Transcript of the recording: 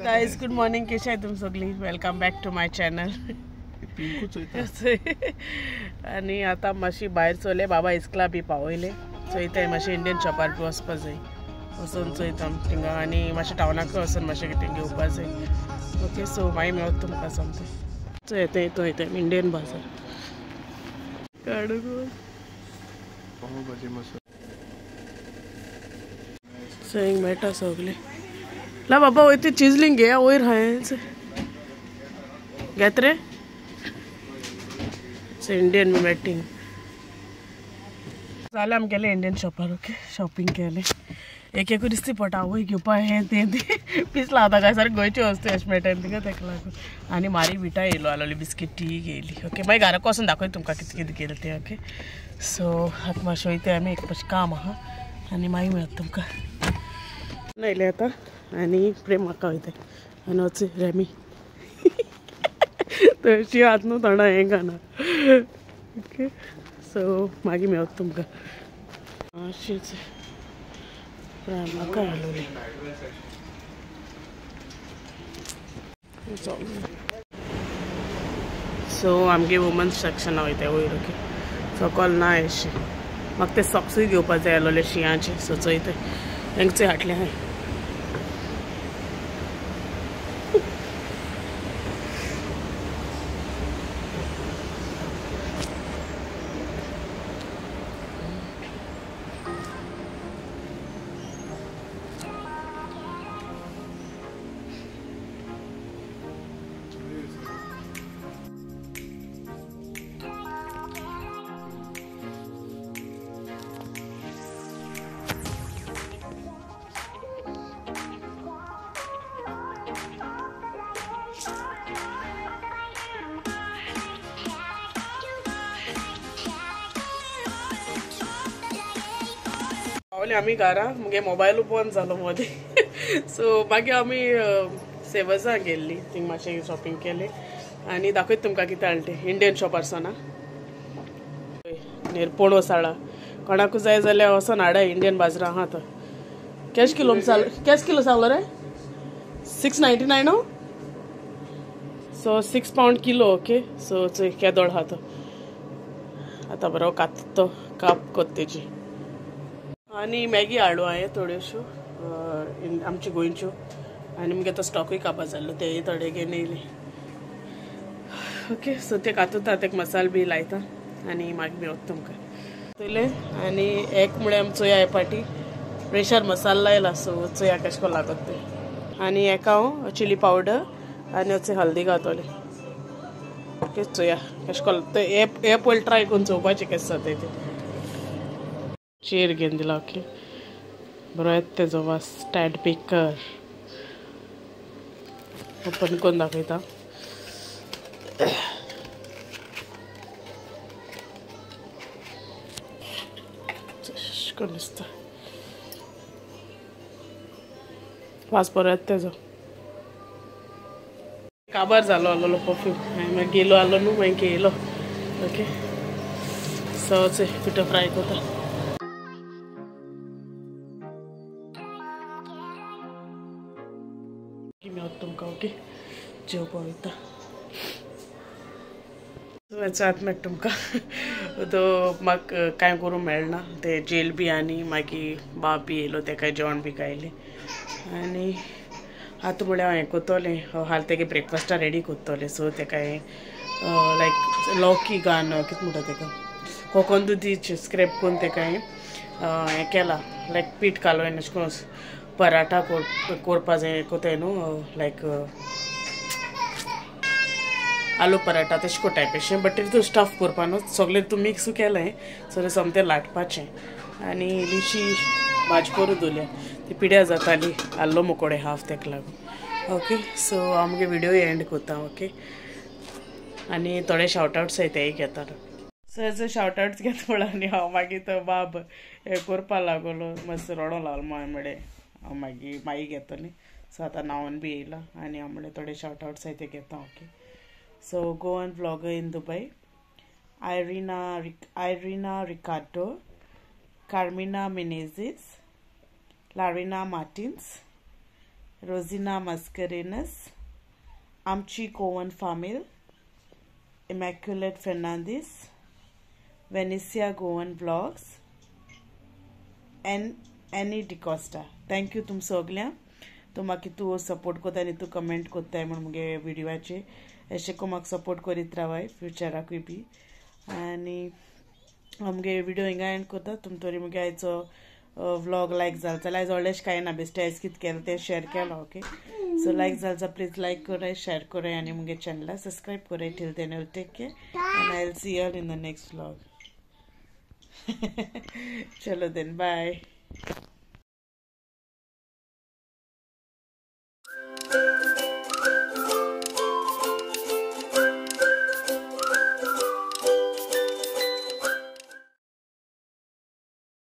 Guys good morning, कैसे तुम सगळी? Welcome back to my channel. आनी आतां मातशी भायर चोले, बाबा इस्कला बी पावयले चोयताय, मातशें इंडियन शॉपार बी वचपा जाय, वचून चोयता थिंगा आनी मातशें टावनाकूय वचून मातशें कितें घेवपा जाय। ओके, सो मागीर मेळत तुमकां सोमतें। चोयताय थंय इंडियन बाजार काडू सो मेळटा सगळें। ला बाबा वयर चिजलिंग घेया, वयर हांवें घेत रे इंडियन मेटिंग जालें। आमी गेले इंडियन शॉपार, ओके शॉपिंग केलें, एक एकू दिसती पडटा आवय घेवपा हें तें तें पिसलां आतां काय सारकें गोंयच्यो वस्तू अशें मेळटा तिका तेका लागून। आनी मारी विटा येयलो आसलोली, बिस्कीट टी घेयली। ओके, मागीर घराक वचून दाखय तुमकां कितें कितें केलें तें। ओके, सो आतां मातशें वयता आमी, एक मातशें काम आहा आनी मागीर मेळत तुमकां। येयलें आतां आनी प्रेम म्हाका वयता आनी वच रेमी तशी आतां न्हू तोंडा हें घालना। ओके, सो मागीर मेळत तुमकां। अशीच म्हाका आसलोली। सो आमगे वुमन्स सेक्शना वयता वयर। ओके, सकल ना अशें म्हाका ते सॉक्सूय घेवपा जाय आसलोले शिंयाचे, सो चोयता तेंचे हाडले हांवें। पावले आमी घरा, मुगे मोबायलू बंद जालो मदीं। सो मागीर आमी सेवजा गेल्ली, थिंग मातशें शॉपिंग केलें आनी दाखयत तुमकां कितें हाडलें तें इंडियन शॉपार सावन। निरपोण वसाळा कोणाकूय जाय जाल्यार वचोन हाडा, इंडियन बाजारा आहा तो। कॅश किलो कॅश किलो सांगलो रे 6.99 हो, so 6 pound kilo. Okay, so चोय केदोळ आहा तो। आतां बरो कात तो काप कोत तेजी। आनी मॅगी हाडलो हांवें थोड्योश्यो आमच्यो गोंयच्यो, आनी मुगे तो स्टॉकूय कापा जाल्लो तेय थोडे घेवन येयले। ओके, सो ते कातुता, तेका मसाल बी लायता आनी मागीर मेळत तुमकां चोयलें। आनी एक म्हळ्यार आमी चोया हे पाटी प्रेशर मसाल लायला, सो चोया कशें करून लागत तें। आनी एका हांव चिली पावडर आनी अशें हल्दी घातोलें। ओके, चोया कशें करून तें हे पयलीं ट्राय करून चोवपाचें कशें जाता तें। चेर घेवन दिला। ओके, बरो येता तेजो वास। स्टँड बेकर ओपन करून दाखयता। करून दिसता वास बरो येता तेजो। काबार जालो आसलोलो परफ्यूम, हांवें मागीर गेलो आसलो न्हू, मागीर घेयलो। ओके, सो पिठो फ्राय करता। तुमकां ओके जेवपा वयता आतां मेळटा तुमकां। तो म्हाका कांय करूंक मेळना, ते जेल बी आनी मागीर बाब बी येयलो, तेका जेवण बी खायलें। आनी आतां म्हळ्यार हांव हें कोत्तोलें, हाल तेगे ब्रेकफास्टा रेडी कोत्तोलें। सो तेका हें लायक लौकी गान कितें म्हणटा तेका, कोकोन दुदीचें स्क्रॅप करून तेका हें केलां, लायक पीठ कालोवन अशें करून पराठा कोरपा जाय कोताय न्हू, लायक आलू पराठा तशें कोताय पेशें, बट तूं स्टफ करपा न्हू सगळें तूं मिक्स केलें, सो सोमतें लाटपाचें। आनी इल्लीशी भाजी करून दवरल्या, ती पिड्यार जाताली आल्लो मोकोडे हाफ तेका लागून। ओके, सो हांव मुगे विडियो एंड कोत्ता। ओके, आनी थोडे शावटआवट्स आहाय तेय घेता। सो एजो शावटआवट्स घेता म्हणल्यार आनी हांव मागीर तो बाब हें करपा लागलो, मातसो रडो लागलो हांवें म्हळें हांव मागीर मागीर घेतलें। सो आतां न्हांवन बी येयलां आनी हांव म्हणलें थोडे शावटआवट्स आहाय ते घेता। Okay, so Goan vlogger in Dubai, Irina Ricardo, Carmina Menezes, Larina Martins, Rosina Mascarenhas, Amchi Goan Famil, Immaculate Fernandes, Venicia Goan vlogs and Annie D'Costa. Thank you तुम सगळ्यांक. तूं म्हाका तूं सपोर्ट करता आनी तूं कमेंट करताय म्हूण मुगे व्हिडियोचे. अशें करून म्हाका सपोर्ट करीत रावाय फ्युचराकूय बी. आनी मुगे व्हिडियो हिंगा एंड करता. तुम तरी मुगे आयचो व्लॉग लायक जालो जाल्यार, आयज व्हडलेंशें कांय ना, बेश्टें आयज कितें केलें तें शेर केलो. ओके, सो लायक जालो जाल्यार प्लीज लायक कराय, शेर कराय आनी मुगे चॅनला सबस्क्रायब कराय. Till then will take care and I will see you all in the next vlog. चलो then, bye.